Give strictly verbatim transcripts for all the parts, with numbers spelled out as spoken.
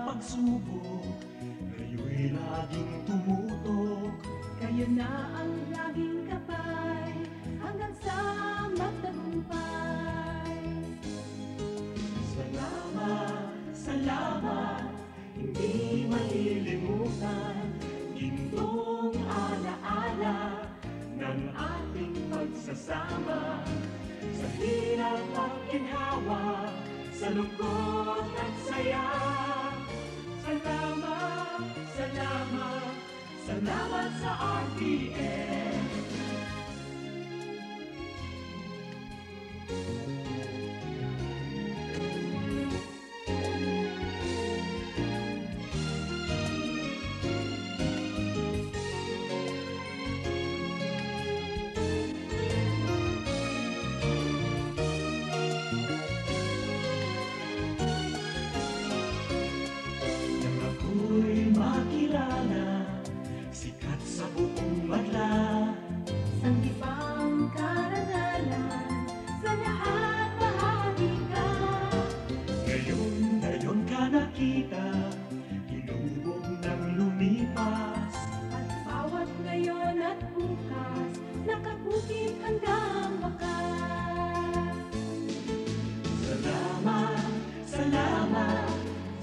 pagsubok, kayo'y laging tumutok. Kayo na ang laging gabay, hanggang sa magtagumpay. Salamat, salamat, hindi malilimutan. Gintong alaala ng ating pagsasama. Sa hirap at ginhawa, sa lungkot at saya. Salamat, salamat, salamat sa R T M. Nang ako'y makilala, sikat sa buong madla. Sanggipang karangalan sa lahat bahagi ka. Ngayon, ngayon ka nakita, hinubog nang lumipas. At bawat ngayon at bukas, nakabukid hanggang wakas. Salamat, salamat,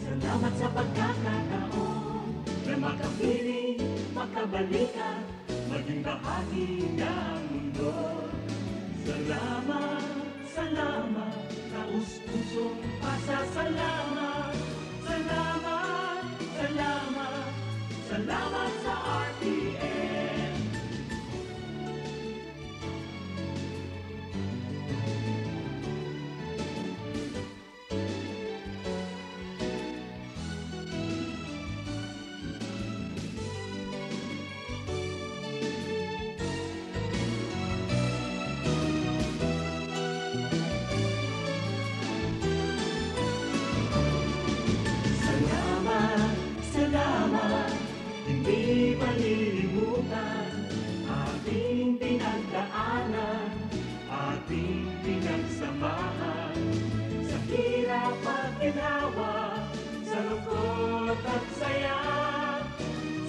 salamat sa pagkakataon na makapiling, makabalikan, maging bahagi ng mundo. Salamat, salamat, taos-pusong pasasalamat. Salamat, salamat, salamat sa R T M. Salamat, salamat, hindi malilimutan ating pinagdaanan, ating pinagsamahan, sa hirap at ginhawa, sa lungkot at saya.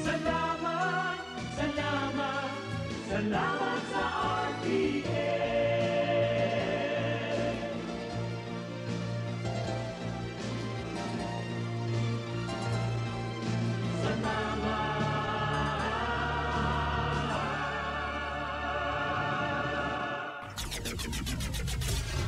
Salamat, salamat, salamat sa R T M. Salamat.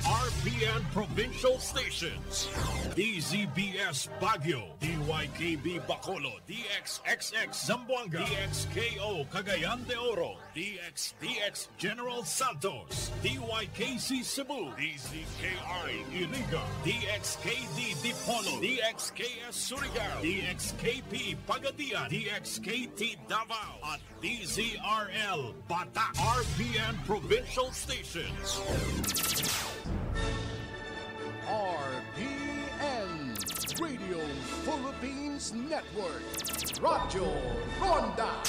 R P N Provincial Stations, D Z B S Baguio, D Y K B Bacolod, D X X X Zamboanga, D X K O Cagayan de Oro, D X D X General Santos, D Y K C Cebu, D Z K I Iriga, D X K D Dipolog, D X K S Surigao, D X K P Pagadian, D X K T Davao, at D Z R L Batak, R P N Provincial Stations. R P N Radio Philippines Network, Radyo Ronda,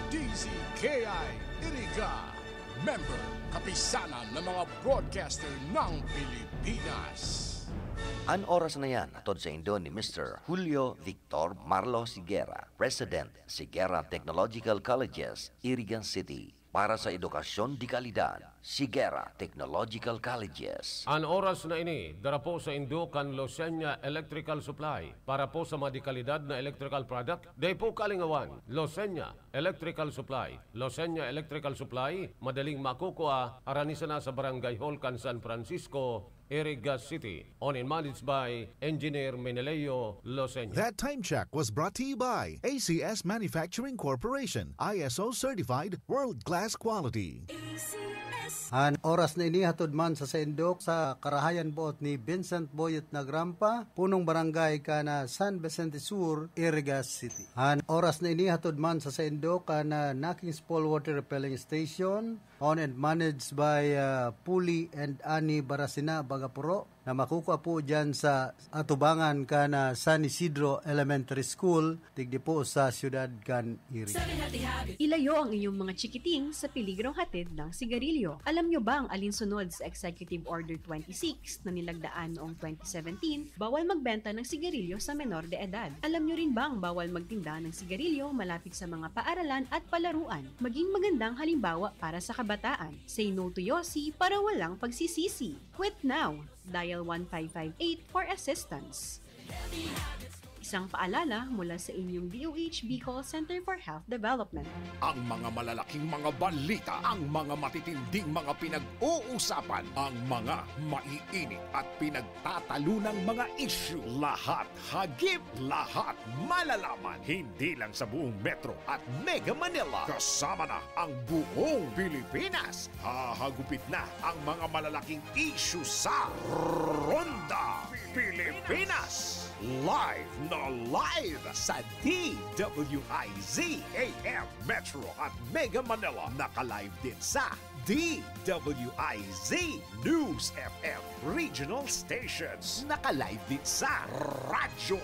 D Z K I Iriga, member, Kapisanan ng mga Broadcaster ng Pilipinas. An oras na yan, hatod saindo ni Mister Julio Victor Marlo Sigera, President, Sigera Technological Colleges, Iriga City. Para sa edukasyon de kalidad, Sigera Technological Colleges. An oras na ini, dara po saindo kan Losenya Electrical Supply. Para po sa mga de kalidad na electrical product, dai po kalingawan, Losenya Electrical Supply. Losenya Electrical Supply, madaling makukua, arani sana sa Barangay Hall kan San Francisco, Iriga City. Owned and managed by Engineer Meneleo Losenya. That time check was brought to you by A C S Manufacturing Corporation, I S O certified, world-class quality. A C S. An oras na ini hatod man sa saindo sa karahayan boot ni Vincent Boyet Nagrampa, punong barangay kan San Vicente Sur, Iriga City. An oras na ini hatod man sa saindo kan, ah, Nakings Fall Water Refilling Station, Owned and managed by, ah, Puli and Ani Barasina, Bagapuro, na makukua po dyan sa atubangan kan, ah, San Isidro Elementary School, digdi po sa siyudad kan Iri. Ilayo ang inyong mga chikiting sa peligrong hatid ng sigarilyo. Alam nyo bang alinsunod sa Executive Order twenty-six na nilagdaan noong twenty seventeen, bawal magbenta ng sigarilyo sa menor de edad? Alam nyo rin bang bawal magtinda ng sigarilyo malapit sa mga paaralan at palaruan? Maging magandang halimbawa para sa kabataan. Say no to Yossi para walang pagsisisi. Quit now! Dial one five five eight for assistance. Isang paalala mula sa inyong D O H Bicol Center for Health Development. Ang mga malalaking mga balita, ang mga matitinding mga pinag-uusapan, ang mga maiinit at pinagtatalunang mga isyu, lahat hagip, lahat malalaman. Hindi lang sa buong Metro at Mega Manila, kasama na ang buong Pilipinas. Hahagupit na ang mga malalaking isyu sa Ronda Pilipinas. Live na live sa D W I Z A M Metro at Mega Manila. Naka-live din sa D W I Z News F M Regional Stations. Naka-live din sa Radyo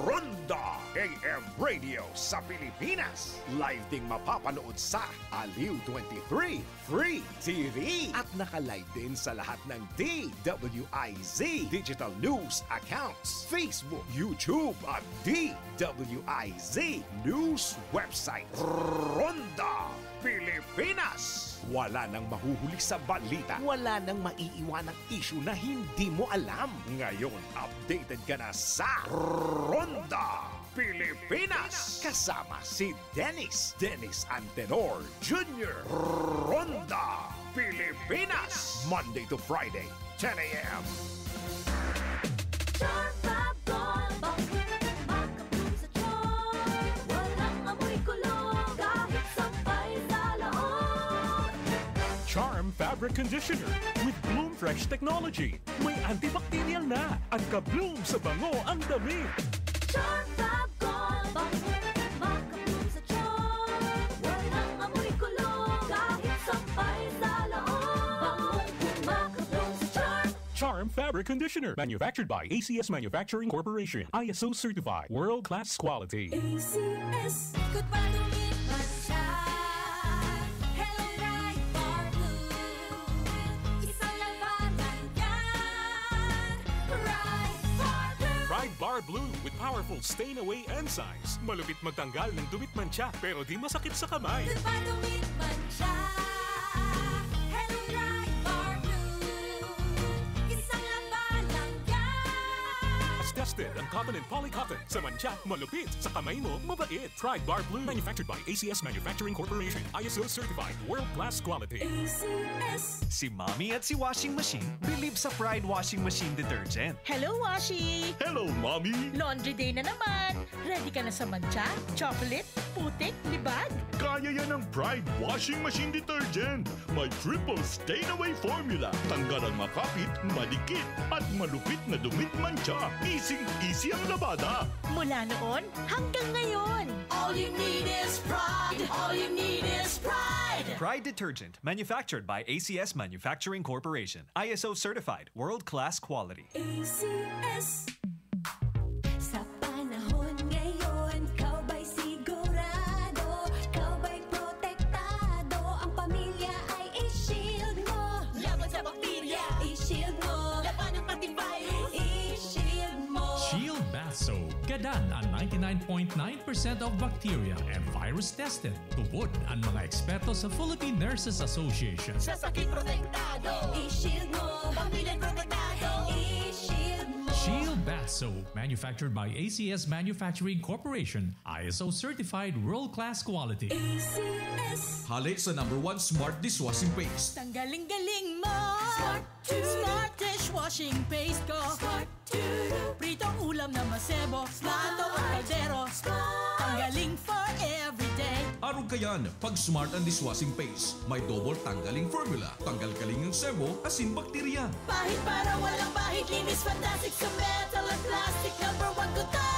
Ronda A M Radio sa Pilipinas. Live ding mapapanood sa Aliw twenty-three Free T V. At naka-live din sa lahat ng D W I Z digital news accounts, Facebook, YouTube at D W I Z News website. Ronda Pilipinas. Wala nang mahuhuli sa balita. Wala nang maiiwanang isyu na hindi mo alam. Ngayon, updated ka na sa Ronda Pilipinas. Kasama si Dennis, Dennis Antenor Junior Ronda Pilipinas. Monday to Friday, ten a.m. Charm Fab Gold, bangkong makabloom sa charm. Walang amoy kulog, kahit sampay sa laot. Charm Fabric Conditioner with Bloom Fresh Technology. May antibacterial na at ka-bloom sa bango ang damit. Charm Fab Gold, bangkong makabloom sa charm. Walang amoy kulog, kahit sampay sa laot. Bangkong makabloom sa charm. Charm Fabric Conditioner, manufactured by A C S Manufacturing Corporation, I S O certified, world-class quality. A C S. Ikot pa, dumit man siya. Hello, Bright Bar Blue. Isang labanan yan. Bright Bar Blue. Pride Bar Blue with powerful stain away enzymes. Malupit magtanggal ng dumit mantsa, pero di masakit sa kamay. Ikot pa, dumit man siya. Hello, Bright Bar Blue. Isang labanan yan. Tested ang cotton and poly cotton. Sa mantsa, malupit. Sa kamay mo, mabait. Pride Bar Blue. Manufactured by A C S Manufacturing Corporation. I S O certified. World class quality. A C S. Si Mommy at si Washing Machine believe sa Pride Washing Machine Detergent. Hello, Washi! Hello, Mommy! Laundry day na naman! Ready ka na sa mantsa, chocolate, putik, libag? Kaya yan ng Pride Washing Machine Detergent. May triple stain away formula. Tanggal ang makapit, madikit, at malupit na dumit mantsa. Easy-easy ang labada. Mula noon hanggang ngayon. All you need is Pride. All you need is Pride. Pride Detergent, manufactured by A C S Manufacturing Corporation. I S O certified, world-class quality. A C S. Sa panahon ngayon, ikaw ba'y sigurado? Ikaw ba'y protektado? Ang pamilya ay i-shield mo. Laban sa bakterya, i-shield mo. Labanan pati virus, i-shield mo. Shield Bath Soap. Gadan an ninety-nine point nine percent of bacteria and virus tested. Tubod an mga eksperto sa Philippine Nurses Association. Sa sakit protektado, i-shield mo. Pamilya protektado, i-shield mo. Shield Bath Soap, manufactured by A C S Manufacturing Corporation, I S O certified world-class quality. A C S. Hale sa number one smart dishwashing paste. Tanggaling-galing mo. Smart. Smart dishwashing paste ko. Smart. Pritong ulam na masebo. Smart. Plato at kaldero. Smart. Tanggaling for everyday. Arog kayan, pag Smart ang dishwashing paste. May double tanggaling formula. Tanggal kaling ang sebo, asin bakterya. Pahid para walang bahid. Linis fantastic sa metal at plastic. Number one ko to.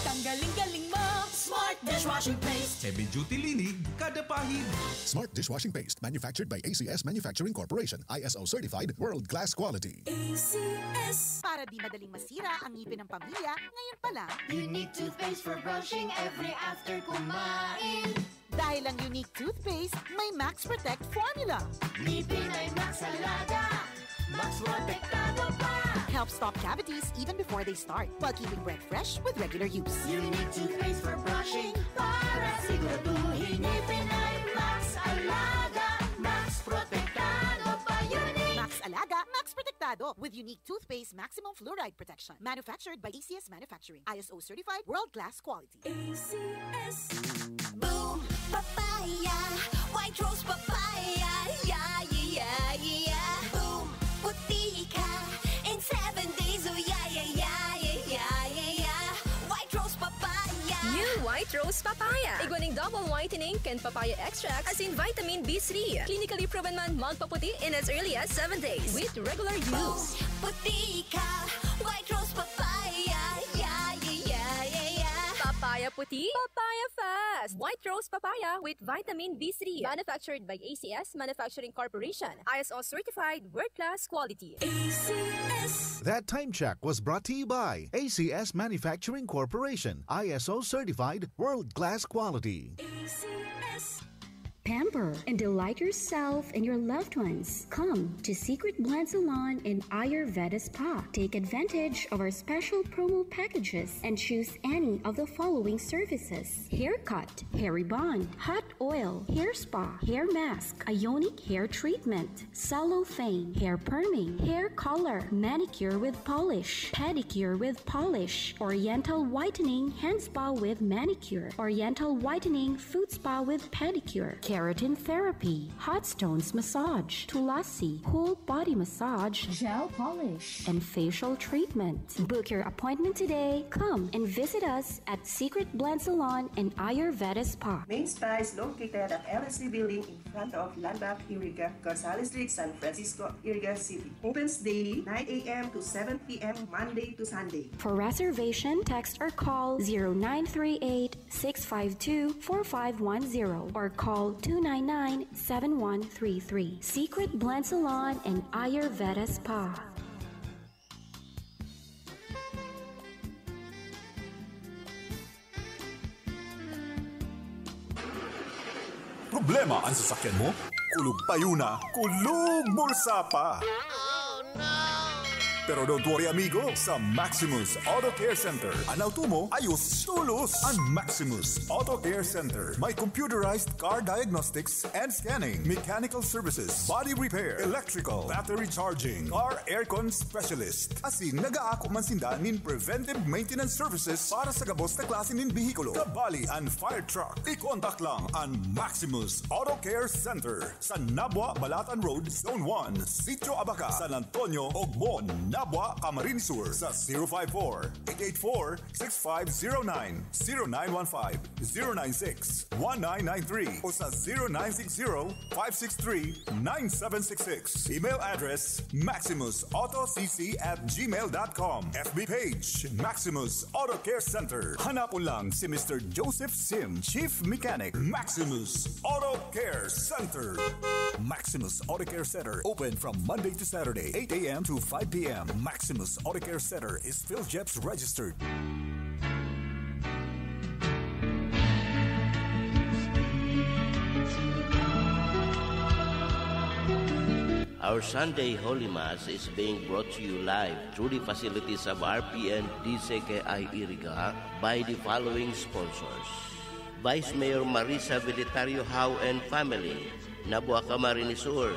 Tanggaling-galing mo. Smart Dishwashing paste. Heavy duty linig, kada pahid. Smart dishwashing paste, manufactured by A C S Manufacturing Corporation, I S O certified, world class quality. A C S. Para di madaling masira ang ngipin ng pamilya, ngayon pa lang. Unique toothpaste for brushing every after kumain. Dahil ang Unique Toothpaste may Max Protect Formula. Ngipin ay Max Alaga, Max Protektado pa. Helps stop cavities even before they start, while keeping breath fresh with regular use. Unique toothpaste for brushing para siguraduhin ngipin ay Max Alaga, Max Protektado pa. Unique. Max Alaga, Max Protektado with Unique Toothpaste Maximum Fluoride Protection. Manufactured by A C S Manufacturing. I S O certified, world class quality. A C S. Boom! Papaya! White Rose Papaya! Yeah, yeah, yeah, yeah! Boom! Puti ka in seven days! Oh, yeah, yeah, yeah, yeah, yeah, yeah, yeah! White Rose Papaya! New White Rose Papaya. Igwa nin double whitening kan papaya extract asin vitamin B three. Clinically proven man magpaputi in as early as seven days with regular use. Boom! Puti ka! White Rose Papaya! Yeah, yeah, yeah, yeah, yeah! Papaya puti, papaya fast! White Rose Papaya with vitamin B three. Manufactured by A C S Manufacturing Corporation. I S O certified, world class quality. A C S. That time check was brought to you by A C S Manufacturing Corporation, I S O certified, world class quality. A C S. Pamper and delight yourself and your loved ones. Come to Secret Blend Salon and Ayurveda Spa. Take advantage of our special promo packages and choose any of the following services: haircut, hair rebond, hot oil, hair spa, hair mask, ionic hair treatment, cellophane, hair perming, hair color, manicure with polish, pedicure with polish, oriental whitening, hand spa with manicure, oriental whitening, foot spa with pedicure, keratin therapy, hot stones massage, tulasi, whole body massage, gel polish, and facial treatment. Book your appointment today. Come and visit us at Secret Blend Salon and Ayurveda Spa. Main Spa is located at L S C Building in front of Landmark Iriga, Gonzales Street, San Francisco, Iriga City. Opens daily, nine a m to seven p m, Monday to Sunday. For reservation, text or call zero nine three eight, six five two, four five one zero or call two nine nine, seven one three three. Secret Blend Salon and Ayurveda Spa. Problema an sasakyan mo? Kulog payo na, kulog bulsa pa! Pero don't worry, amigo, sa Maximus Auto Care Center, an auto mo ayos tolos. An Maximus Auto Care Center may computerized car diagnostics and scanning, mechanical services, body repair, electrical, battery charging, car aircon specialist. Asin nagaako man sinda nin preventive maintenance services para sa gabos na klase nin behikulo, kabali an fire truck. I-contact lang an Maximus Auto Care Center sa Nabua Balatan Road, Zone one, Sitio Abaca, San Antonio, Ogmon, Nabua, Camarines Sur, sa zero five four, eight eight four, six five zero nine, zero nine one five, zero nine six, one nine nine three o sa zero nine six zero, five six three, nine seven six six. Email address, maximus auto c c at gmail dot com. F B page, Maximus Auto Care Center. Hanapon lang si Mister Joseph Sim, Chief Mechanic, Maximus Auto Care Center. Maximus Auto Care Center, open from Monday to Saturday, eight a m to five p m. Maximus Auto Care Center is PhilJEPS registered. Our Sunday Holy Mass is being brought to you live through the facilities of R P N D C K I Iriga by the following sponsors: Vice Mayor Marisa Velitario Howe and family, Nabua, Camarines Sur;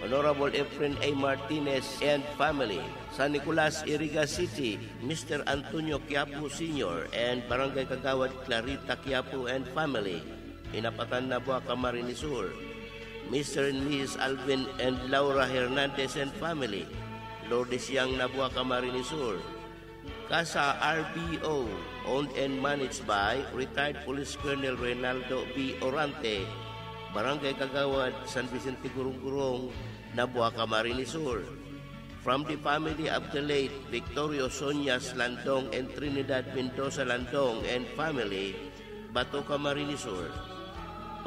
Honorable Efren A Martinez and family, San Nicolas, Iriga City, Mister Antonio Quiapo Senior and Barangay Kagawad Clarita Quiapo and family, Inapatan, Nabua, Camarines Sur; Mister and Missus Alvin and Laura Hernandez and family, Lourdes Yang, Nabua, Camarines Sur; Casa R B O, owned and managed by retired Police Colonel Reynaldo V Orante, Barangay Kagawad, San Vicente Gurong-Gurong, Nabua, Camarines Sur. From the family of the late Victorio Sonias Landong and Trinidad Mendoza Landong and family, Bato, Camarines Sur.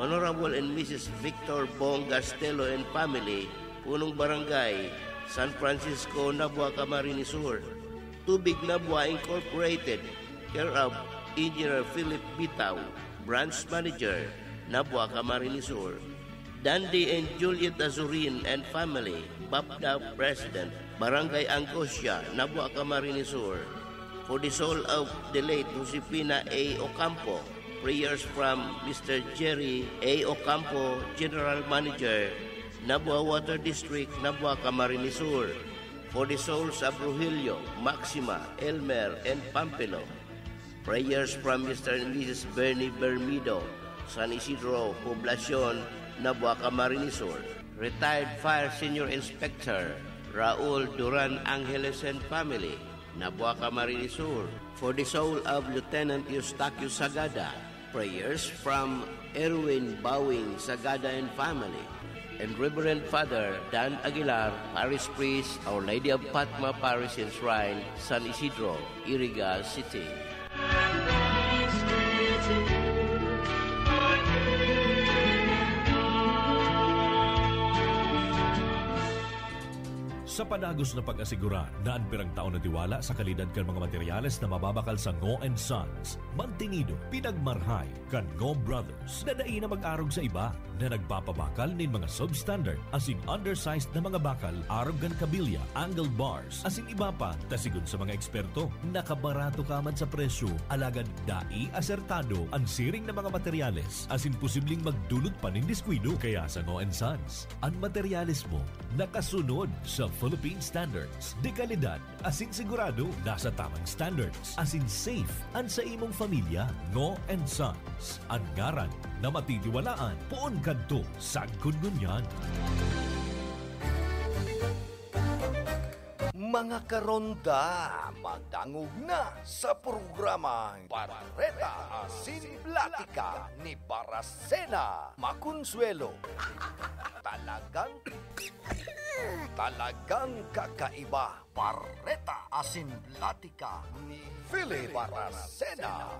Honorable and Missus Victor Bong Gastelo and family, Punong Barangay, San Francisco, Nabua, Camarines Sur. Tubig Nabua Incorporated, care of Engineer Philip Bitao, Branch Manager, Nabua, Camarines Sur. Dandy and Juliet Azurin and family, BAPDA President, Barangay Angosia, Nabua, Camarines Sur. For the soul of the late Josefina A. Ocampo, prayers from Mister Jerry A. Ocampo, General Manager, Nabua Water District, Nabua, Camarines Sur. For the souls of Rogelio, Maxima, Elmer, and Pampilo. Prayers from Mister and Missus Bernie Bermido, San Isidro Poblacion, Nabua, Camarines Sur. Retired Fire Senior Inspector Raul Duran Angeles and family, Nabua, Camarines Sur. For the soul of Lieutenant Eustaquio Sagada, prayers from Erwin Bawing Sagada and family, and Reverend Father Dan Aguilar, Parish Priest, Our Lady of Fatma Parish and Shrine, San Isidro, Iriga City. Sa padagos na pag-asigurar na an pirang taon na tiwala sa kalidad kan mga materyales na mababakal sa Ngo and Sons, mantinido, pinagmarhay kan Ngo Brothers na dai na mag-arog sa iba na nagpapabakal nin mga substandard asin undersized na mga bakal arog kan kabilya, angled bars, asin iba pa, ta sigon sa mga eksperto, nakabarato ka man sa presyo, alagad dai asertado an siring na mga materyales asin posibleng magdulot pa nin diskuido. Kaya sa Ngo and Sons, an materyales mo nakasunod sa Philippine standards de kalidad asin sigurado nasa tamang standards asin safe an sa imong pamilya. Ngo and Sons, an ngaran na matitiwalaan poon kadto sagkod ngunyan. Mga karonda, magdangog na sa programang Bareta asin Platika ni Barasena Makonsuelo. Talagang, talagang kakaiba. Bareta asin Platika ni Philip Barasena.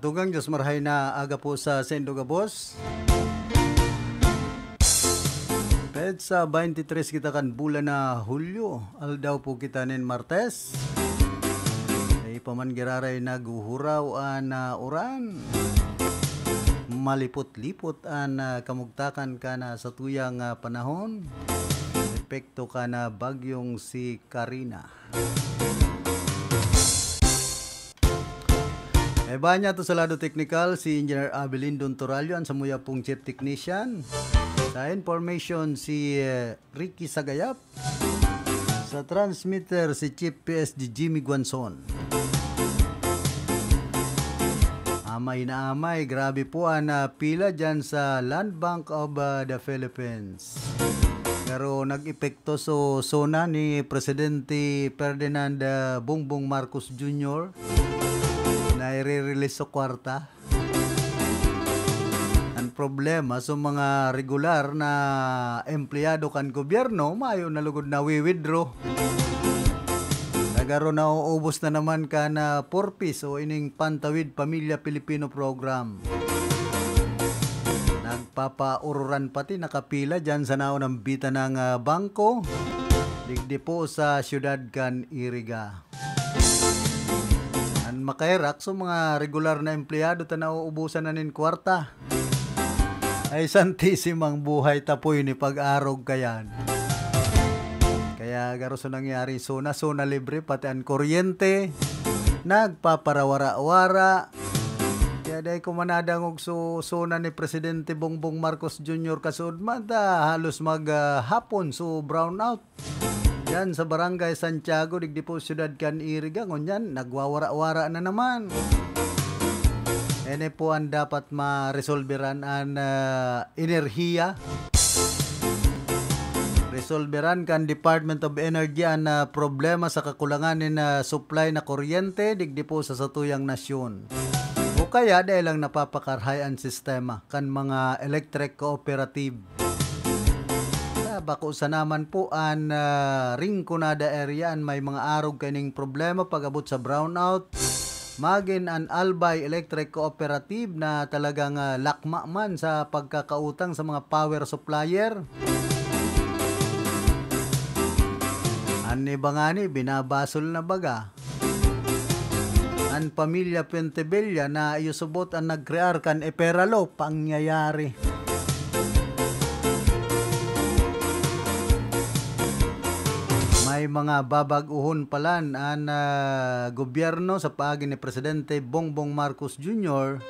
Tugang Diyos, marhay na aga po sa saindo gabos. Petsa twenty-three kita kan bulan na Hulyo. Aldaw po kita nin Martes. Ay pa man giraray naghuhuraw an, ah, uran. Malipot-lipot an, ah, kamugtakan kan, ah, satuyang, ah, panahon. Epekto kan, ah, bagyong si Karina. Kaiba niya to sa lado teknikal, si Engineer Abelindon Torallo, an samuya pong chief technician. Sa information, si, eh, Ricky Sagayap. Sa transmitter, si Chief P S D Jimmy Guanzon. Amay na amay, grabe po an, ah, pila dyan sa Land Bank of, ah, the Philippines. Pero nag-epekto so zona ni Presidente Ferdinand, ah, Bongbong Marcos Junior na i-release so kwarta. Ang problema, so mga regular na empleyado kan gobyerno, mayo na lugod na wi-withdraw. Nagaro na uubos na naman kan, ah, Four Ps o ining Pantawid Pamilya Pilipino Program. Nagpapaururan pati nakapila dyan sa naunang bita ng, ah, bangko, digdi po sa siyudad kan Iriga. An makaherak, so mga regular na empleyado ta nauubusan na nin kwarta. Ay, santisimang buhay, tapoy ni pag-arog kayan. Kaya garo so nangyari, zona-zona libre, pati an kuryente, nagpaparawara-wara. Kaya dai ko man nadangog so zona ni Presidente Bongbong Marcos Junior kasuodma, ta halos mag, ah, hapon so brownout. Diyan sa Barangay Santiago, digdi po siyudad kan Iriga, ngunyan, nagwawara-wara na naman. Ene po ang dapat maresolberan an, ah, enerhiya. Resolberan kan Department of Energy an, ah, problema sa kakulangan nin, ah, supply na kuryente digdi po sa satuyang nasyon. O kaya, dai lang napapakarhay an sistema kan mga electric cooperative. Sa bako sana man po an, ah, Rinconada area an may mga arog kaining problema pag-abot sa brownout. Magin an Albay Electric Cooperative na talagang, ah, lakma man sa pagkakautang sa mga power supplier. An iba ngani, binabasol na baga. An pamilya Pentebella na iyo subot an nagkrear kan Epera Law, pangyayari. May mga babag-ohon palan an, ah, gobyerno sa paagi ni Presidente Bongbong Marcos Junior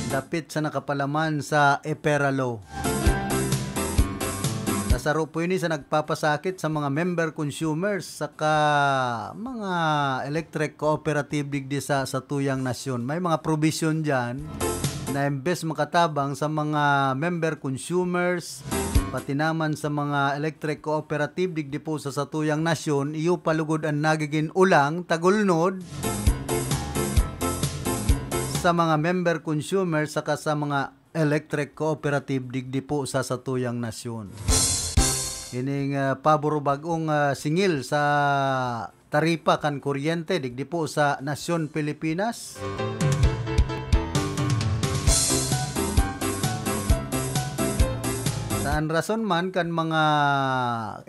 dapit sa nakapalaman sa Epera Law. Nasaro po ini sa nagpapasakit sa mga member consumers saka mga electric cooperative digdi sa satuyang nasyon. May mga provision diyan na imbes makatabang sa mga member consumers, pati naman sa mga electric cooperative digdi po sa satuyang nasyon, iyo pa lugod an nagigin ulang, tagulnod sa mga member consumers saka sa mga electric cooperative digdi po sa satuyang nasyon. Ining, ah, pabor o bag-ong, ah, singil sa taripa kan kuryente digdi po sa nasyon Pilipinas. Sa an rason man kan mga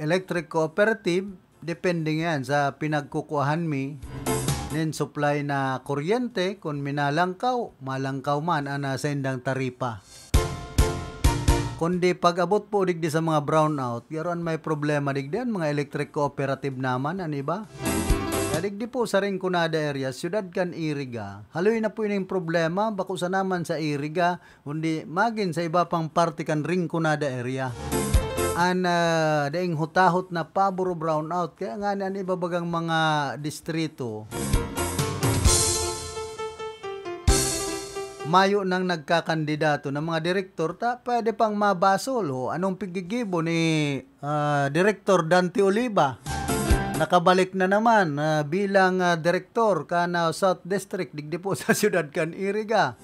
electric cooperative, depende ngayan sa pinagkukuahan mi nin supply na kuryente, kun minalangkaw, malangkaw man an, ah, saindang taripa. Kundi pag-abot po digdi sa mga brownout, garo an may problema digdi an mga electric cooperative naman, an iba. Kaya digdi po sa Rinconada area, siyudad kan Iriga, haloy na po ining problema, bako sana man sa Iriga, kundi magin sa iba pang parte kan Rinconada area. An, ah, daing hutahot na pabor o brownout, kaya ngani an iba bagang mga distrito, mayo nang nagkakandidato na mga direktor, ta pwede pang mabasol. O, anong piggigibo ni, ah, Direktor Dante Oliva? Nakabalik na naman, ah, bilang, ah, direktor kan, ah, South District, digdi po sa siyudad kan Iriga.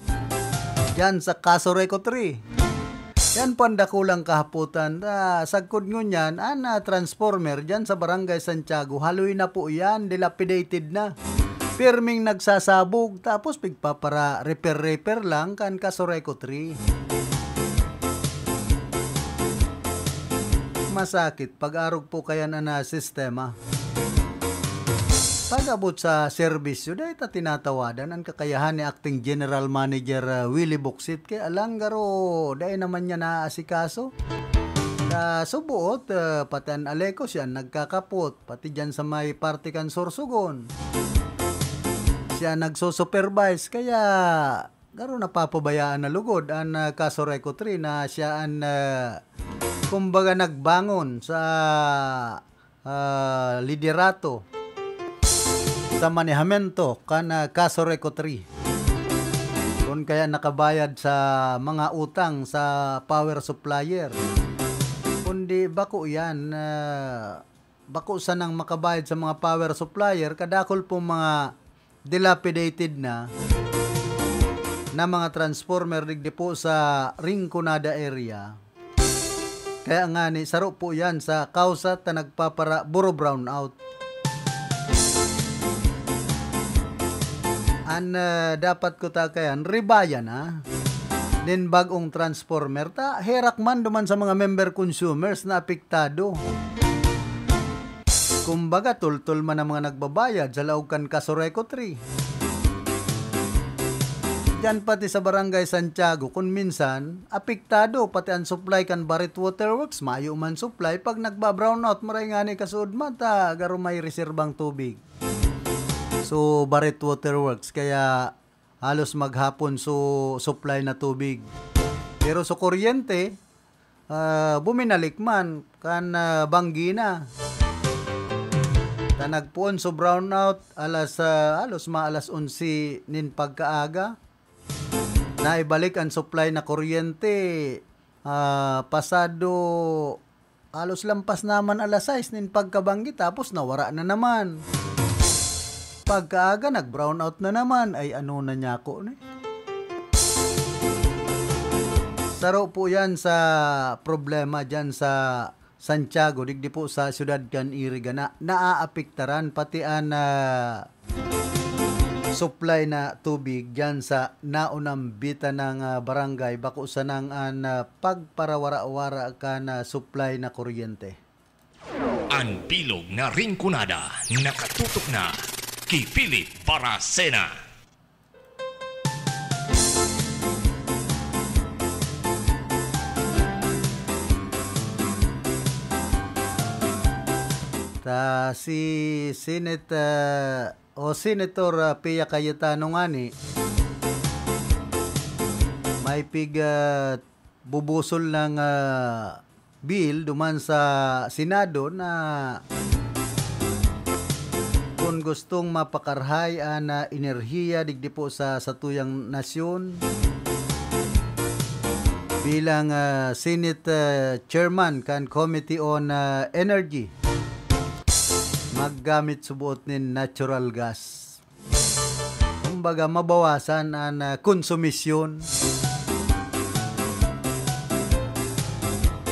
Diyan sa Casureco three. Yan po ang dakulang kahapotan. Ah, sagkod ngunyan, an, ah, transformer diyan sa Barangay Santiago, haloy na po yan, dilapidated na. pirming nagsasabog, tapos pigpapara-repair-repair lang kan Casureco three. Masakit pag-arog po kayan an, ah, sistema. Pag-abot sa serbisyo, dai ta tinatawadan an kakayahan ni Acting General Manager, ah, Willie Buksit, kay alang garo dai naman niya naaasikaso. Sa suboot, ah, pati an Aleco siya an nagkakapot, pati diyan sa may parte kan Sorsogon. Siya nagsusupervise, kaya garo napapabayaan na lugod an, ah, Casureco three na siya an, ah, kumbaga nagbangon sa, ah, liderato, sa manehamento kan, ah, Casureco three. Kun kaya nakabayad sa mga utang sa power supplier. Kundi bako yan, ah, bako sanang makabayad sa mga power supplier, kadakul pong mga dilapidated na, na mga transformer digdi po sa Rinconada area. Kaya nga ni, saro po yan sa kausa ta nagpapara-buro brownout. An, ah, dapat ko ta kayan, ribaya na. Nin bag-ong transformer, ta herak man duman sa mga member consumers na apektado. Kumbaga, tultol man ang mga nagbabayad sa laog kan Casureco three. Diyan pati sa Barangay Santiago, kun minsan, apektado pati an supply kan Barit Waterworks, mayo man supply, pag nagba-brownout, maray ngani kasuodma ta garo may reserbang tubig. So, Barit Waterworks, kaya halos maghapon so supply na tubig. Pero sa kuryente, ah, buminalik man kan, ah, banggi na. Ta nagpoon so brownout alas, ah, halos mga alas onse nin pagkaaga. Naibalik an supply na kuryente, ah, pasado halos lampas naman alas sais nin pagkabanggi, tapos nawara na naman. Pagkaaga, nag-brownout na naman. Ay, ano na niya ako, ni? Saro po yan sa problema dyan sa Santiago, digdi po sa siyudad kan Iriga na naaapektaran pati an, ah, supply na tubig diyan sa naunambitan ng, ah, barangay, bako sanang an, ah, pagparawara-wara kan, ah, supply na kuryente. An bilog na Rinconada, nakatutok na ki Philip Baracena. Ta si Senate, ah, o Senator, ah, Pia Cayetano ngani, may pig, ah, bubusol ng, ah, bill duman sa Senado na kun gustong mapakarahay an, ah, enerhiya digdi po sa satuyang nasyon, bilang, ah, Senate, ah, Chairman kan Committee on, ah, Energy, maggamit suboot nin natural gas. Kumbaga, mabawasan an, ah, konsumisyon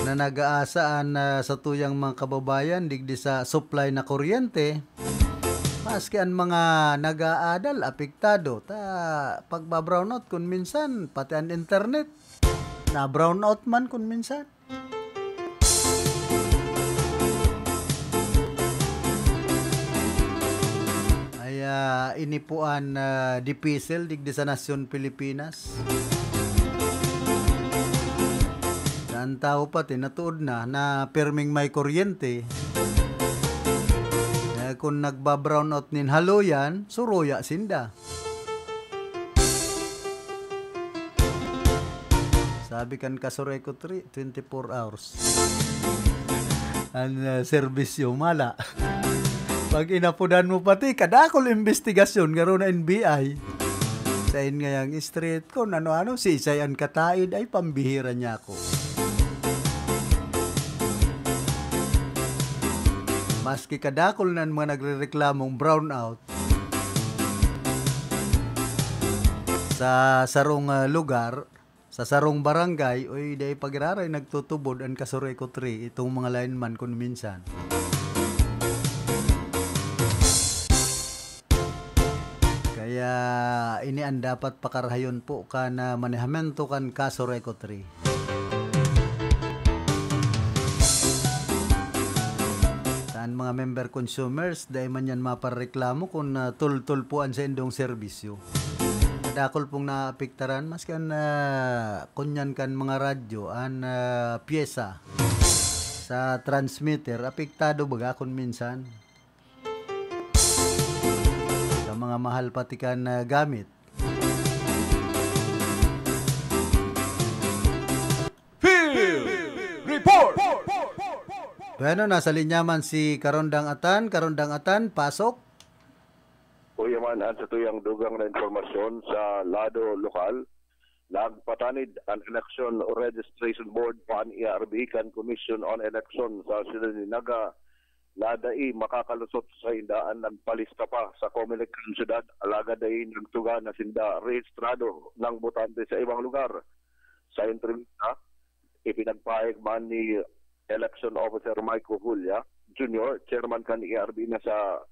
na nag-aasa an, ah, satuyang mga kababayan digdi sa supply na kuryente. Maski an mga nag-aadal, apektado. Ta, pagba-brownout, kun minsan, pati an internet, na-brownout man kun minsan. Ay, ah, ini po an, ah, dipisil digdi sa nasyon Pilipinas. Sa an tawo pati natuod na, na pirming may kuryente. Eh, kun nagba-brownout nin haloyan, suroya sinda. Sabi kan Casureco three, twenty-four hours. An, ah, serbisyo, mala. Pag inapodan mo pati, kadakol imbestigasyon, garo na N B I. Sain ngayang street, kun ano-ano, sisay an kataid, ay pambihira niya ako. Maski kadakol na an mga nagrereklamong brownout, sa sarong, ah, lugar, sa sarong barangay, oy, dai pa giraray nagtutubod an Casureco three, itong mga lineman kun minsan. Ah, ini an dapat pakarahayon po kan, ah, manehamento kan kaso RECO three. Sa an mga member consumers, dai man yan mapareklamo kun, ah, tultol po an saindong serbisyo. Dakul pong naapektaran, maski an, ah, kunyan kan mga radyo, an, ah, pyesa sa transmitter, apektado baga kun minsan. Sa mga mahal pati kan, ah, gamit. Field Report! Bueno, nasa linya man si Karondang Atan. Karondang Atan, pasok. Kuya Man, an satuyang dugang na impormasyon sa lado lokal, nagpatanid an Election Registration Board o an E R B kan Commission on Election sa siyudad nin Naga na dai makakalusot sa sainda an nagpalista pa sa Comelec kan siyudad, alagad dai nagtuga na sinda rehistrado nang botante sa ibang lugar. Sa entrebista, ipinagpahayag man ni Election Officer Michael Julia Junior, chairman kan E R B, na sa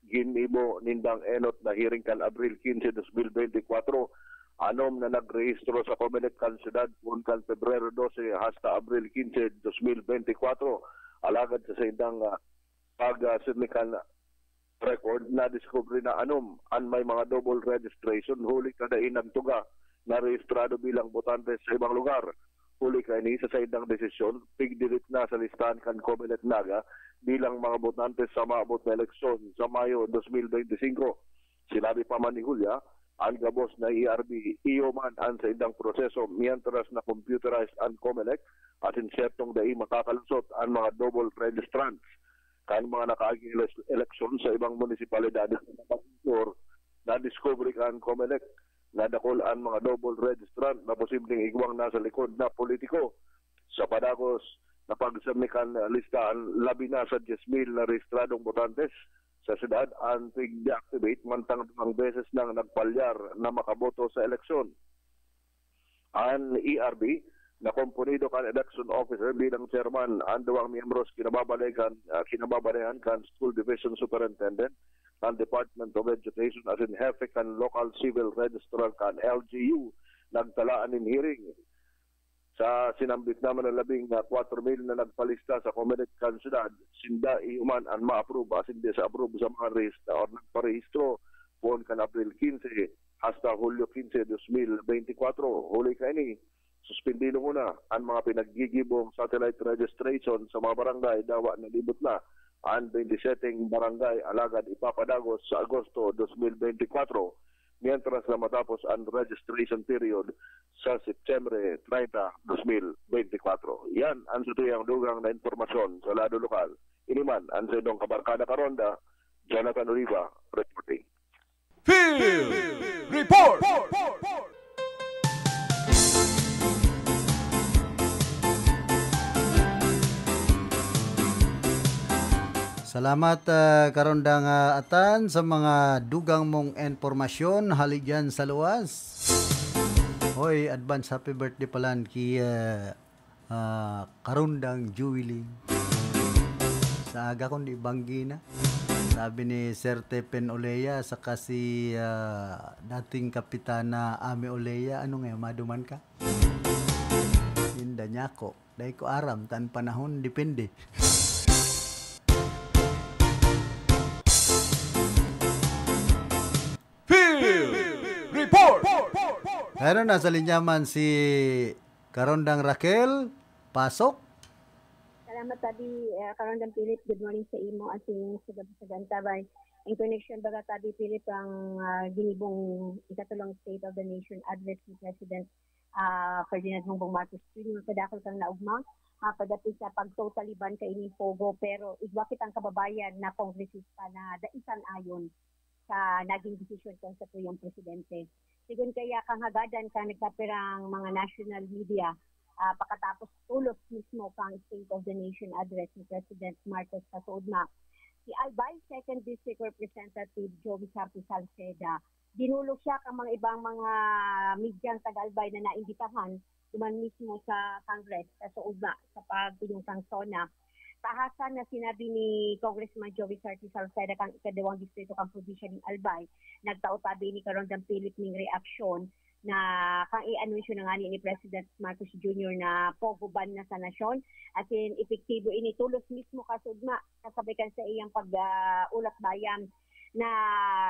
ginibo nindang enot na hearing kan Abril quince, dos mil bente y kwatro, anom na nagrehistro sa Comelec kan siyudad poon kan Pebrero dose hasta Abril quince, dos mil bente y kwatro. Alagad sa saindang, ah, pag, ah, sirni kan record, nadiskubre na anom an may mga double registration, huli ta dai nagtuga na rehistrado bilang botante sa ibang lugar. Huli kaini, sa saindang desisyon, pigdirit na sa listahan kan Comelec Naga bilang mga botante sa maabot na eleksyon sa Mayo dos mil bente y singko. Sinabi pa man ni Julia, an gabos na E R B, iyo man an saindang proseso, mientras na computerized an Comelec, asin siyertong dai makakalusot an mga double registrants. Kan mga nakaaging eles-, eleksyon sa ibang munisipalidades sa Camarines Sur, nadiskubre kan Comelec na dakul an mga double registrant na posibleng igwang nasa likod na politiko. Sa padagos na pagsirni kan listahan, labi na sa dyes mil na rehistradong botantes sa syudad an pig-deactivate, mantang duwang beses nang nagpalyar na makaboto sa eleksyon. An E R B, na komponido kan election officer bilang chairman, an duwang miyembros kinababalegan, ah, kinababanehan kan School Division Superintendent kan Department of Education asin hepe kan Local Civil Registrar kan L G U, nagtalaan nin hearing. Sa sinambit naman na labing, ah, kwatro mil na nagpalista sa Comelec kan syudad, sinda iyo man an ma-approve asin di sa approve sa mga rehista or nagparehistro poon kan Abril quince hasta Hulyo quince, dos mil bente y kwatro. Huli kaini, suspindido nguna an mga pinaggigibong satellite registration sa mga barangay, dawa nalibot na an bente seteng barangay, alagad ipapadagos sa Agosto dos mil bente y kwatro, mientras na matapos an registration period sa Setyembre treinta, dos mil bente y kwatro. Yan an satuyang dugang na impormasyon sa lado lokal. Ini man an saindong kabarkada Karonda, Jonathan Oliva, reporting. Field Report! Salamat, ah, Karondang, ah, Atan, sa mga dugang mong impormasyon hali diyan sa luwas. Hoy, advance happy birthday pala ki, ah, ah, Karondang Juwiling. Sa aga kundi banggi na. Sabi ni Sir Tepen Olea saka si, ah, dating Kapitana Ami Olea, "Ano ngayon, maduman ka?" Inda niya ako. Dai ko aram, tan panahon, depende. Field Report! Pero nasa linya man si Karondang Raquel, pasok. Salamat, Tabi, eh, Karondang Philip. Good morning sa imo, asin sa gabos sa Antabay. In connection, baga, Tabi Philip, ang, ah, ginibong ikatulong State of the Nation Address ni President, ah, Ferdinand Bongbong Marcos Junior, kadakol kang naugma, ah, pagdating sa pag-totally ban kaining pogo, pero igwa kitang kababayan na kongresista na daisan ayon sa naging desisyon kan satuyang presidente. Sigon kaya kang hagadan kan nagkapirang mga national media, ah, pakatapos tulos mismo kang State of the Nation Address ni President Marcos sa suodma, si Albay Second District Representative Joey Sarpi Salceda, dinulog siya kang mga ibang mga medyang taga-Albay na naimbitahan duman mismo sa Congress, sa suodma, sa pagtuyong kang SONA. Tahasan na sinabi ni Congressman Joey Sarte Salceda kan ikaduwang distrito kan probinsya ning Albay, nagtao tabi ni Karandang Philip ning reaksyon na kan i-anunsyo na ngani ni President Marcos Junior na pogo ban na sa nasyon. As in, epektibo ini tolos mismo kasugma kasabay kan sa iyang pag, ah, ulat bayan. Na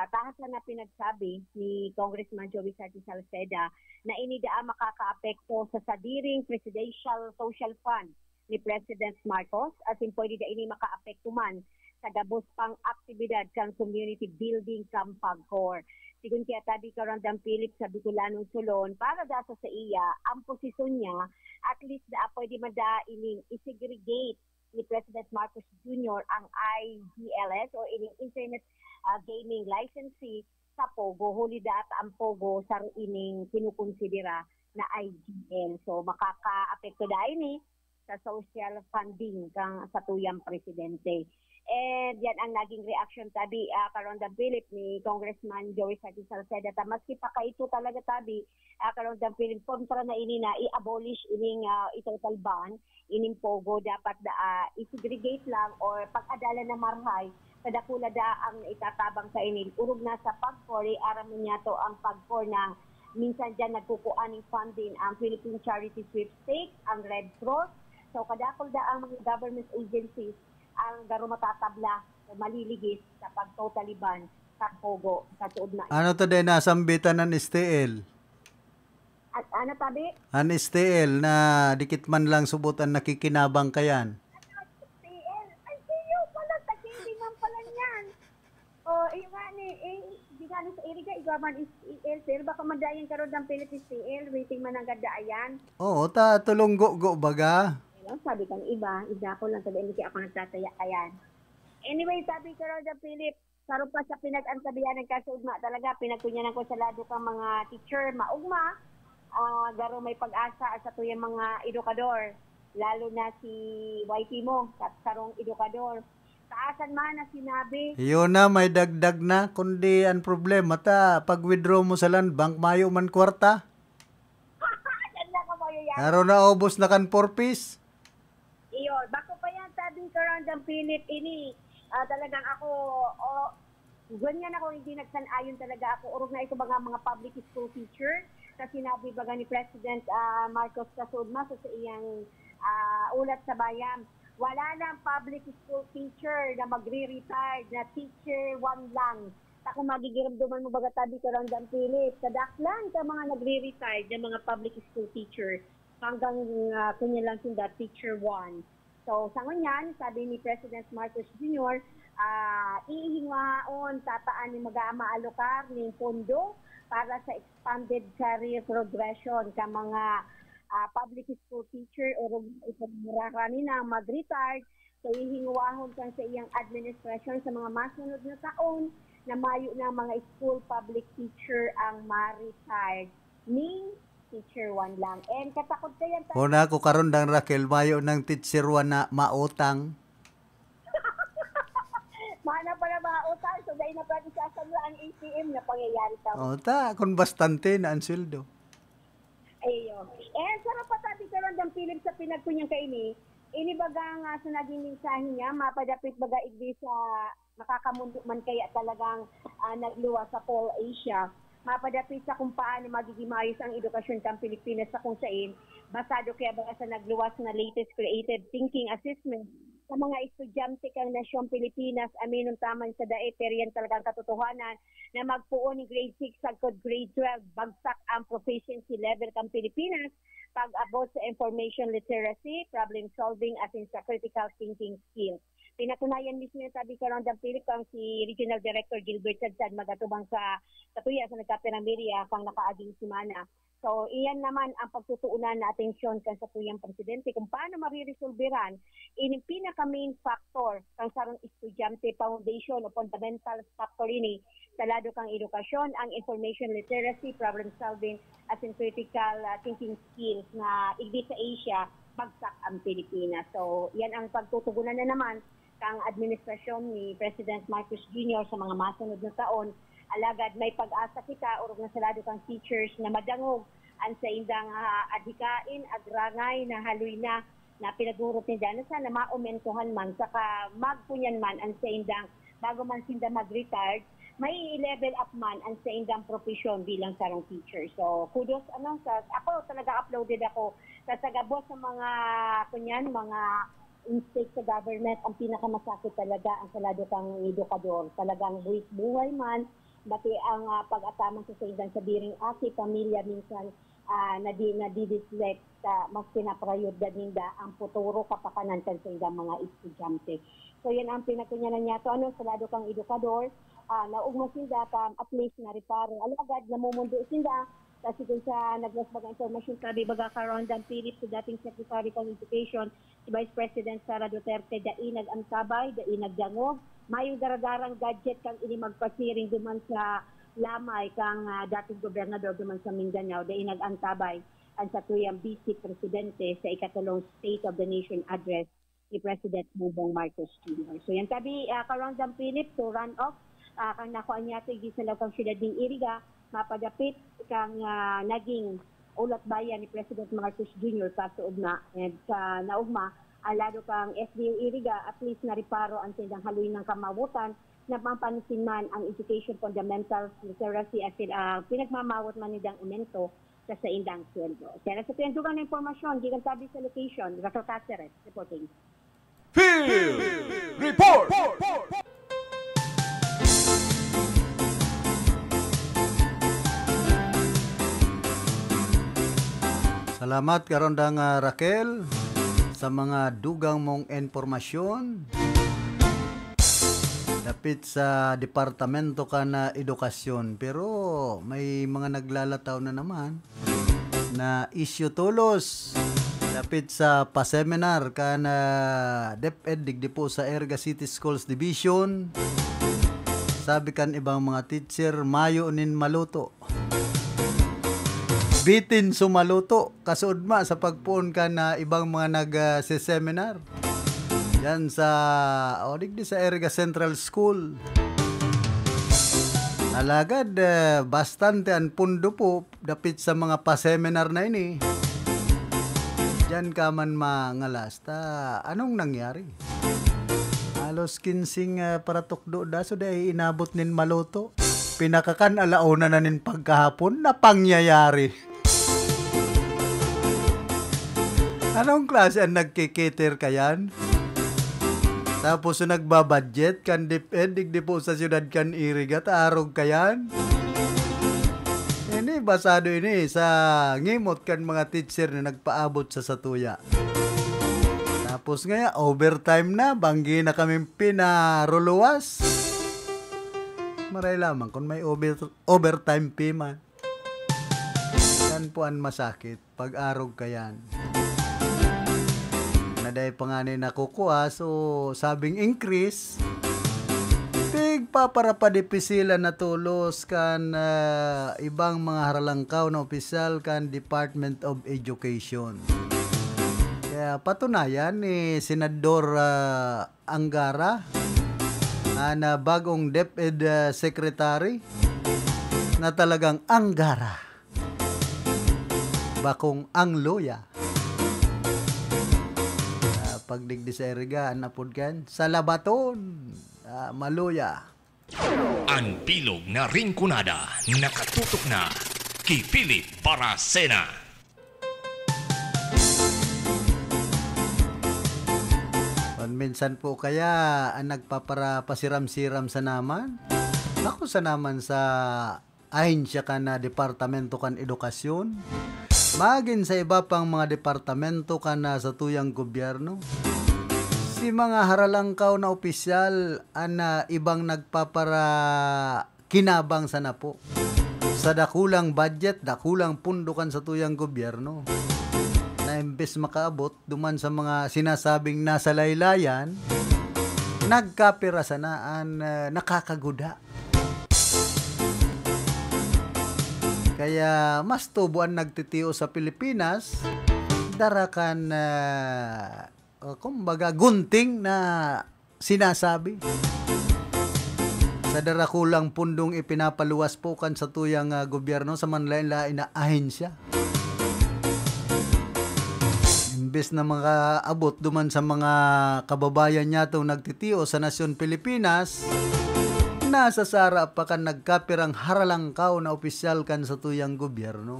tahasan na pinagsabi ni Congressman Joey Sarte Salceda na ini daa makakaapekto sa sadiring Presidential Social Fund ni President Marcos, asin pwede da ini makaapekto man sa gabos pang aktibidad kan community building kan PAGCOR. Sigon ki Atabi Karandang Philip sa Bicolanong Solon, para da sa saiya, ang posisyon niya, at least da pwede man da ining i-segregate ni President Marcos Junior ang I G L S o ining internet, ah, gaming licensee sa pogo, huli da ta ang pogo saro ining kinukonsidera na I G L. So, makakaapekto da ini sa social funding kan satuyang presidente. And yan ang naging reaksyon tabi, ah, Karandang Philip, ni Congressman Joey Sarte Salceda. Ta maski pa kaito talaga tabi, ah, Karandang Philip, kontra na ini na i-abolish ining, ah, i-total ban, ining pogo, dapat da, ah, i-segregate lang or pag-adalan na marhay, sa dakula da ang itatabang sa ini. Orog na sa PAGCOR, aram niya to ang PAGCOR na minsan diyan nagkukuha ning funding ang Philippine Charity Sweepstakes, ang Red Cross. So, kadakul da ang mga government agencies ang garo matatabla o maliligis sa pagtotaliban sa pogo sa tuod na Ano to din, nasambitan ng S T L? At ano tabi? An S T L na dikit man lang subot an nakikinabang kayan. T L, ay, siyo pala, tagiling man pala niyan. O, iyo nga ni, eh, di nga ni sa iriga, igwa man is T L, pero baka madayan ka ron ng Philippines T L, waiting man ang ganda ayan. Oo, ta tulong go-go baga. Ayun, sabi kan iba, igda ko lang, sabi, hindi ako nagtataya ayan. Anyway, sabi ko ron ng Philip, saro pa sa pinag-antabihan ng kaso ugma talaga, pinagkunyanan ko sa lado kang mga teacher, maugma, ah, garo may pag-asa sa tuyang mga edukador, lalo na si Y T mo, kat-, sarong edukador. Taasan man na sinabi. Yun na, may dagdag na, kundi ang problema ta, pag-withdraw mo sa Land Bank, mayo man kwarta. Yan lang ang mayo yan. Aro na, ubos na kan four Ps. Iyo, bako pa yan, sabi ko ron, Dang Philip, ini, ah, talagang ako, o, ganyan ako, hindi nagsan-ayon talaga ako. Orog na ito, mga, mga public school teacher, sa sinabi baga ni President, ah, Marcos Kasudma sa, sa iyang, ah, ulat sa bayan. Wala nang public school teacher na magre-retired na teacher one lang. Sa kung magigiramdoman mo baga tabi ka lang, Dang Philip, kadaklan ka mga nagre-retired na mga public school teacher. Hanggang, ah, kunya lang sinda, teacher one. So, sa ngunyan, sabi ni President Marcos Junior, ah, iihingaon tataan ni maga-, maalokar ning pondo para sa expanded career progression ka mga, ah, public school teacher o rug-, ito, mararani na mag-retired. So, hihingwahon kan sa iyang administrasyon sa mga masunod na taon na mayo na mga school public teacher ang ma-retired ning teacher one lang. And katakot ka yan, ta- Muna ako karon, Dang Raquel, mayo nang teacher one na mautang. Mana pala mautang, so dahil na pati sa ang A T M na pangyayari ka. O, ta, kung bastante na ang sweldo. Ayo. Eh, sarap pa tabi ka ron, Dang Philip, sa pinagkunyang kaini. Ini baga nga sa naging mensahe niya, mapadapit baga igdi sa makakamundo man kaya talagang, ah, nagluwas sa Paul Asia. Mapadapit sa kung paano magiging maayos ang edukasyon kan Pilipinas sa kung sain, basado kaya baga sa nagluwas na latest creative thinking assessment sa mga estudyante kan nasyong Pilipinas, aminon ta man sa dai, pero yan talagang katotohanan na magpoon ni grade six sagkod grade twelve, bagsak ang proficiency level kan Pilipinas pag-abot sa information literacy, problem solving, asin sa critical thinking skills. Pinatunayan mismo yan, tabi ka lang, Dang Philip, kang si Regional Director Gilbert Sadsad magatubang sa, sa tuya sa nagkapirang media kang nakaaging semana. So, iyan naman ang pagtutuunan na atensyon kan satuyang presidente kung paano mariresolberan ining pinaka-main factor kan sarong estudyante, foundation o fundamental factor ini sa lado kang edukasyon, ang information literacy, problem solving, asin critical, ah, thinking skills na igdi sa Asia, bagsak ang Pilipinas. So, yan ang pagtutugunan na naman kang administrasyon ni President Marcos Junior sa mga masunod na taon. Alagad may pag-asa kita, orog na sa lado kang teachers, na madangog ang saindang, ah, adhikain, agrangay na haloy na na pinagurot ninda, na sana maomentohan man, saka magkunyan man ang saindang, bago man sinda mag-retired, may level up man ang saindang profesyon bilang sarong teacher. So, kudos, ano, sa, ako talaga uploaded ako sa, sa gabos sa mga, kunyan, mga instate sa government, ang pinakamasakit talaga ang salado kang edukador. Talagang buwis buhay man, pati ang, ah, pag-ataman sa saindang sabiring aki, pamilya, minsan, ah, nadi-, nadi-deflect sa mas pinaprayodad ninda ang futuro kapakanan kan saindang mga estudyante. So, yan ang pinagkunyanan niya. So, ano, salado kang edukador, ah, naugma sinda ka, at least nareparo. Alagad, namumundo sinda, kasi kung sa naglas baga impormasyon, sabi baga ka Rondang Philip sa dating Secretary kan Education, si Vice President Sara Duterte, dai nag-antabay, dai nagdangog, mayong daradarang gadget kan ini magpasiring duman sa lamay kang, ah, dating gobernador duman sa Mindanao, dai nag-antabay ang satuyang Vice Presidente sa ikatulong State of the Nation Address ni President Bongbong Marcos Junior. So yan tabi, ah, ka Rondang Philip, so run off, ah, kang nakuha niya sa igdi sa Laukang Siyudad ning Iriga, mapadapit kang, ah, naging ulat bayan ni President Marcos Junior kaso ugma, and sa naugma, alado kang S D O Iriga, at least nareparo ang saindang haloy ng kamawotan na mapansin man ang education fundamentals literacy at sila, ah, pinagmamawot man nindang aumento sa saindang sweldo. Kaya sa pinandugang na impormasyon, gikan tabi sa location, Raquel Caceres, reporting. Field Report! Salamat, Karondang, ah, Raquel, sa mga dugang mong impormasyon dapit sa departamento kan edukasyon. Pero may mga naglalataw na naman na isyu tolos dapit sa pa-seminar kan, ah, DepEd digdi po sa Iriga City Schools Division. Sabi kan ibang mga teacher, mayo nin maluto. Bitin sumaluto, kasuodma sa pagpoon kan, ah, ibang mga nag, ah, se-seminar. Yan sa, o, digdi sa Iriga Central School. Alagad, ah, bastante an pondo po dapit sa mga pa-seminar na ini. Diyan ka man mangalas. Ta, anong nangyari? Halos kinsing, ah, paratukdo da, so dai inabot nin maluto. Pinakakan alauna na nin pagkahapon, na pangyayari. Anong klase an nagki-cater kayan? Tapos yung nagbabudget, kan DepEd, digdi po sa siyudad kan Iriga, ta arog kayan? Ini, basado ini sa ngimot kan mga teacher na nagpaabot sa satuya. Tapos ngaya, overtime na, banggi na kaming pinaruluwas. Maray lamang kung may over-, overtime pay man. Yan po ang masakit, pag-arog kayan. Na dai pa ngani nakukua, so sabing increase, pigpaparapadipisilan na tolos kan, ah, ibang mga haralangkaw na opisyal kan Department of Education. Kaya patunayan ni Senador, ah, Angara, an, ah, bagong DepEd, ah, Secretary, na talagang Angara. Bakong ang luya. Ah, pagdigdi sa Iriga, an apod kan, sa Labaton. Ah, maluya. An bilog na Rinconada, nakatutok na ki Philip Baracena. Minsan po kaya an nagpaparapasiram-siram sa naman? Ako sa naman sa ahensya kan, ah, Departamento kan Edukasyon, magin sa iba pang mga departamento kan, ah, satuyang gobyerno. Si mga haralangkaw na opisyal an, ah, ibang nagpaparakinabang sana po sa dakulang budget, dakulang pondo kan satuyang gobyerno, na imbes makaabot duman sa mga sinasabing nasa laylayan, nagkapira sana an, ah, nakakaguda. Kaya mas tubo an nagtitios sa Pilipinas, dara kan, ah, o kumbaga, gunting na sinasabi. Sa darakulang pundong ipinapaluwas po kan satuyang, ah, gobyerno sa manlaen-laen na ahensya. na makaabot duman sa mga kababayan niyatong nagtitios sa nasyon Pilipinas, nasasara pa kan nagkapirang haralangkaw na opisyal kan satuyang gobyerno.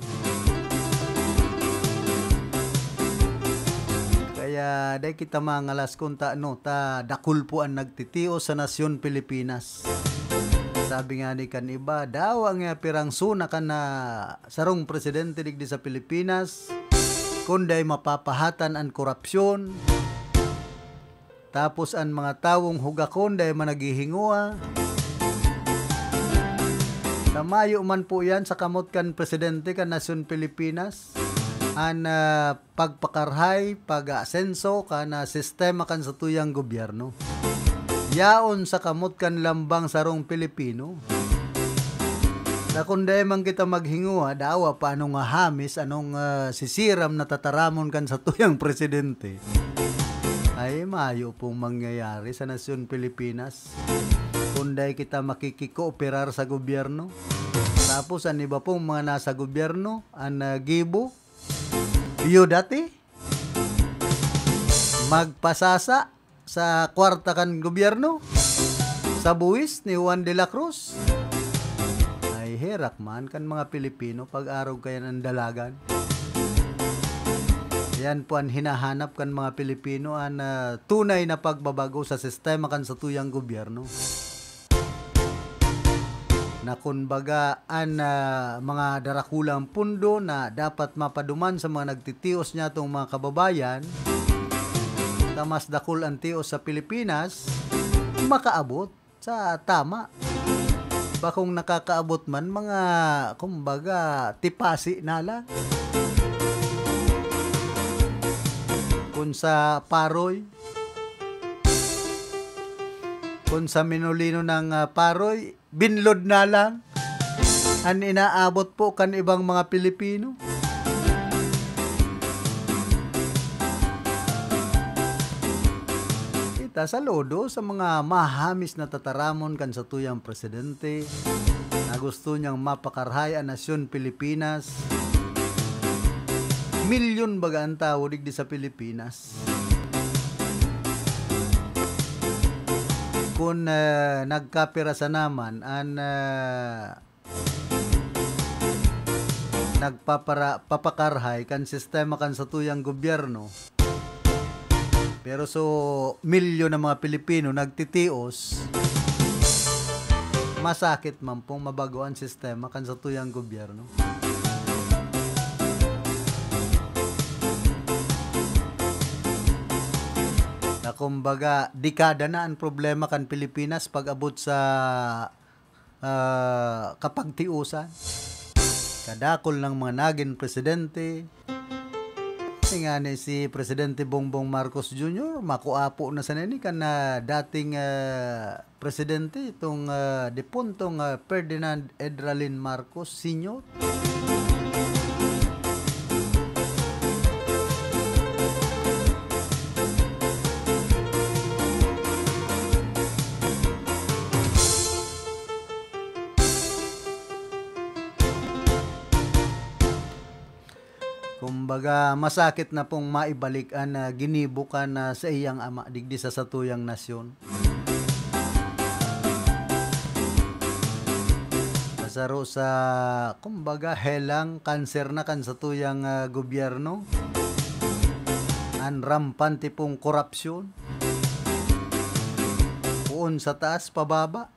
Kaya dai kita mangalas kun ta, ano, ta dakul po an nagtitios sa nasyon Pilipinas. Sabi nga ni kan iba, dawa nga pirang suna kan na sarong presidente digdi sa Pilipinas, kun dai mapapahatan an korapsyon, tapos an mga tawong hugakon dai man naghihingoa. Sa mayo man po yan sa kamot kan presidente kan nasyon Pilipinas, an, ah, pagpakarhay, pag-aasenso kan, ah, sistema kan satuyang gobyerno. Yaon sa kamot kan lambang sarong Pilipino. Na kun dai man kita maghingoa, dawa pa anong hahamis, anong, ah, sisiram na tataramon kan satuyang presidente. Ay, mayo pong mangyayari sa nasyon Pilipinas kun dai kita makikikooperar sa gobyerno. Tapos, an iba pong mga nasa gobyerno, an, ah, gibo, iyo dati, magpasasa sa kwarta kan gobyerno, sa buwis ni Juan de la Cruz. Ay, herak man kan mga Pilipino, pag-arog kayan an dalagan. Yan po an hinahanap kan mga Pilipino, an, ah, tunay na pagbabago sa sistema kan satuyang gobyerno. Na kun baga an, ah, mga darakulang pundo na dapat mapaduman sa mga nagtitios niyatong mga kababayan, ta mas dakul an tios sa Pilipinas, makaabot sa tama. Bakong nakakaabot man, mga, kumbaga, tipasi na lang. Kun sa Paroy, kun sa Minolino ng, ah, Paroy, binlod na lang an inaabot po kan ibang mga Pilipino. Kita, saludo sa mga mahamis na tataramon kan satuyang presidente na gusto niyang mapakarhay an nasyon Pilipinas. Milyon baga an tawo digdi sa Pilipinas. Kun, ah, nagkapira sana man an, ah, nagpapara-, papakarhay kan sistema kan satuyang gobyerno, pero so milyon na mga Pilipino nagtitios, masakit man pong mabago an sistema kan satuyang gobyerno. Na kumbaga, dekada na an problema kan Pilipinas pag-abot sa, ah, kapagtiusan. Kadakul ng mga nagin presidente. Kasi nga ni si Presidente Bongbong Marcos Junior, makuapo na sana ni kan, ah, dating, ah, presidente, itong, ah, depuntong, ah, Ferdinand Edralin Marcos Senior. Kumbaga, masakit na pong maibalik an, ah, ginibo kan, ah, saiyang ama digdi sa satuyang nasyon. Sa saro sa, kumbaga, helang kanser na kan satuyang, ah, gobyerno, an rampante pong korapsyon. Poon sa taas, pababa.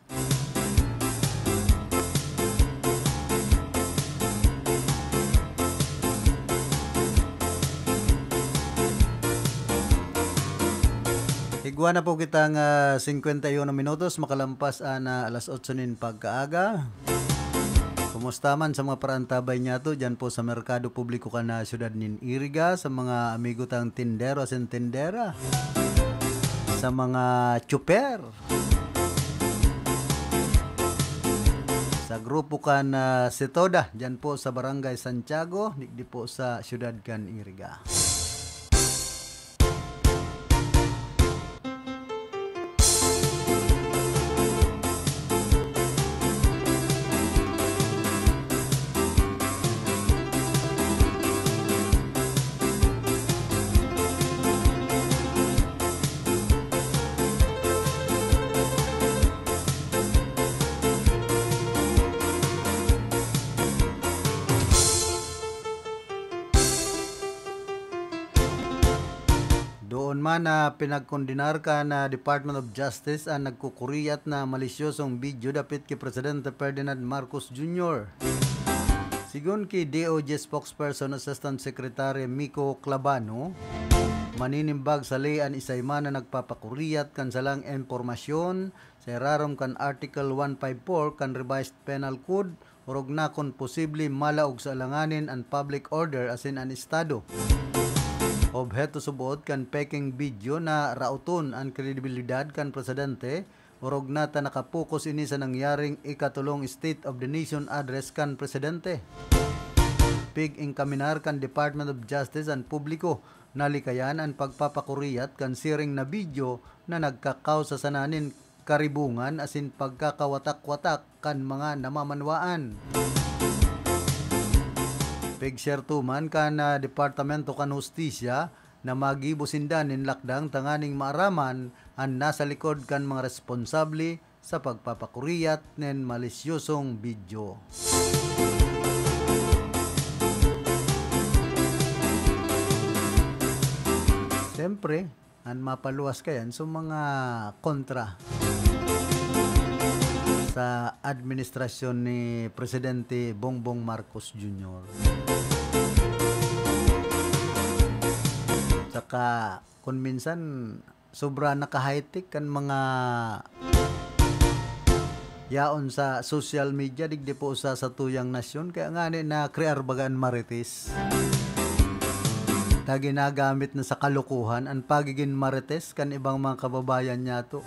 Igwa na po kitang, ah, singkwenta y uno minutos, makalampas an, ah, alas otso nin pagkaaga. Kumusta man sa mga paraantabay niyato dyan po sa Merkado Publiko kan, ah, siyudad nin Iriga, sa mga amigo tang tindero asin tindera, sa mga tsuper, sa grupo kan, ah, Setoda, dyan po sa Barangay Santiago, digdi po sa siyudad kan Iriga. Man na pinagkondenar kan Department of Justice an nagkukuriyat na malisyosong video dapit ki Presidente Ferdinand Marcos Junior. Sigon ki D O J spokesperson Assistant Secretary Mico Clabano, maninimbag sali an isay man na nagpapakuriyat kan salang impormasyon sa irarom kan Article one five four kan Revised Penal Code, orog na kun posible malaog sa alanganin an public order asin an Estado. Obheto subot kan peking video na raoton an kredibilidad kan presidente, orog na ta nakapokos ini sa nangyaring ikatulong State of the Nation Address kan presidente. Pig-enkaminar kan Department of Justice an publiko, nalikayan an pagpapakuriyat kan siring na video na nagkakaw sa sananin karibungan asin pagkakawatak-watak kan mga namamanwaan. Pigserto man kan Departamento kan Hustisya na magibo sinda nin lakdang tanganing maaraman an nasa likod kan mga responsable sa pagpapakuriyat nin malisyosong video. Siyempre, an mapaluwas kayan sa mga kontra sa administrasyon ni Presidente Bongbong Marcos Junior. Saka, kun minsan, sobra naka-high-tech kan mga yaon sa social media, digdi po sa satuyang nasyon. Kaya ngani nakrear baga an Marites. Ta ginagamit na sa kalokohan an pagigin Marites kan ibang mga kababayan niyato.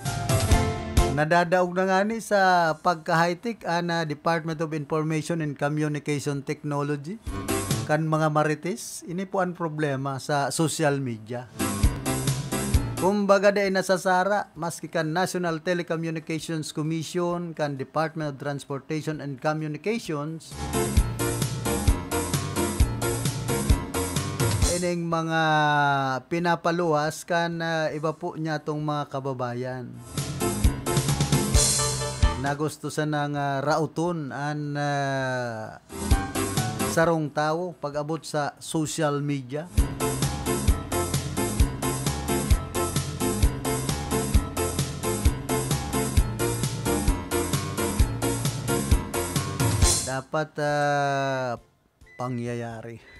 Nadadaog na ngani sa pagka-high-tech an Department of Information and Communication Technology kan mga Marites. Ini po an problema sa social media. Kumbaga, dai nasasara, maski kan National Telecommunications Commission, kan Department of Transportation and Communications, ining mga pinapaluwas kan iba po niyatong mga kababayan. Na gusto sanang raoton an sarong tawo pag-abot sa social media. Dapat pangyayari.